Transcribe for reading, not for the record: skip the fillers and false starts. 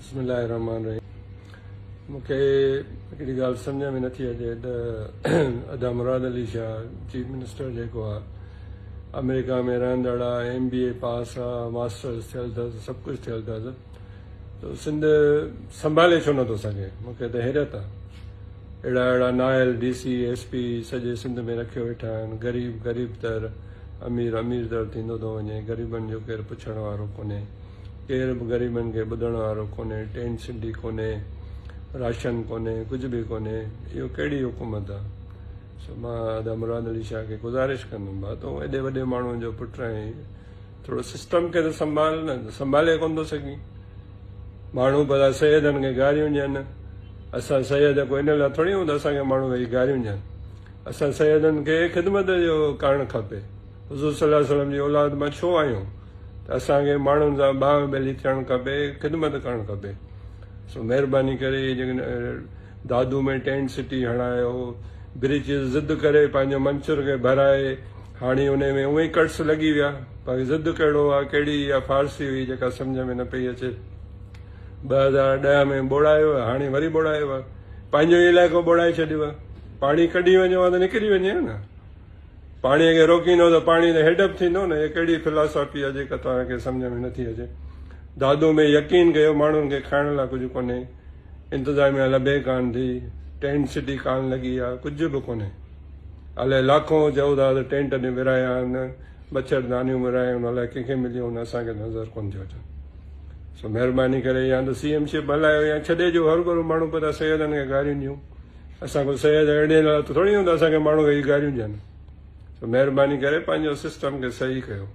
بسم الله الرحمٰن الرحيم مون کي هڪڙي ڳالهه سمجهه ۾ نٿي اچي ته ادا مراد علي شاهه چيف منسٽر جيڪو آ آمريڪا ۾ رهندڙ آ ايم بي اي پاس آ ماسٽرس ٿيل اٿس سڀ ڪجهه ٿيل اٿس ته سنڌ سنڀالي ڇو نٿو سگهي مون کي ته حيرت آ اهڙا اهڙا نااهل ڊي سي ايس پي سڄي سنڌ ۾ رکيو ويٺا آهن غريب غريب تر امير امير تر ٿيندو ٿو وڃي غريبن جو ڪير پڇڻ وارو ڪونهي ڪير به غريبن کي ٻڌڻ وارو ڪونهي، ٽينٽ سٽي ڪونهي، راشن ڪونهي، ڪجهه به ڪونهي، اهو ڪهڙي حڪومت آ؟ سو مان ادا مراد علي شاهه کي گذارش ڪندم ڀا تون ايڏي وڏي ماڻهو جو پٽ آهين ٿورو سسٽم کي ته سنڀال نه سنڀالي ڪونه ٿو سگهين ماڻهو ڀلا سيدن کي گاريون ڏين اسان سيد ڪو ان لاء ٿوري آهيون ته اسان کي ماڻهو ويهي گاريون ڏين اسان سيدن کي خدمت جو ڪرڻ کپي حضور صلي الله عليه وسلم جي اولاد مان ڇو آهيون ته اسان کي ماڻهن سان ٻانهن ٻيلي ٿيڻ کپي، خدمت ڪرڻ کپي. سو مهرباني ڪري جيڪڏهن دادو ۾ ٽينٽ سٽي هڻايو، بريچز ضد ڪري پنهنجو منڇر کي ڀرائي هاڻي انهي ۾ اونئي ڪٽس لڳي ويا. باقي ضد ڪهڙو آ، ڪهڙي اها فارسي هئي جيڪا سمجهه ۾ نه پئي اچي. 2010 ۾ ٻوڙايو هاڻي وري ٻوڙايو. پنهنجو ئي علائقو ٻوڙائي ڇڏيو. پاڻي ڪڍي وڃو ها ته نڪري وڃي ها نه. پاڻيء کي روڪيندو ته پاڻي ته هيڊپ ٿيندو نه، هيء ڪهڙي فلاسافي آهي جيڪا توهان کي سمجهه ۾ نٿي اچي. دادو ۾ يقين ڪيو ماڻهن کي کائڻ لاء ڪجهه ڪونهي، انتظاميا لڀي ڪانه ٿي، ٽينٽ سٽي ڪانه لڳي آهي، ڪجهه به ڪونهي. الائي لاکون چئو ٿا ته ٽينٽ ۾ ورهايا آهن، مڇر دانيون ورهايون آهن، الائي ڪنهن کي مليون آهن، اسان کي نظر ڪونه ٿيون اچن. سو مهرباني ڪري يا ته سي ايم شپ هلايو يا ڇڏي جو هروڀرو ماڻهو پيا ٿا سيدن کي گاريون ڏيون. اسان ڪو سيد اهڙي لاء ته ٿوري هوندا اسان کي ماڻهو ويهي گاريون ڏين. سو مهرباني ڪري پنهنجو سسٽم کي صحيح ڪيو.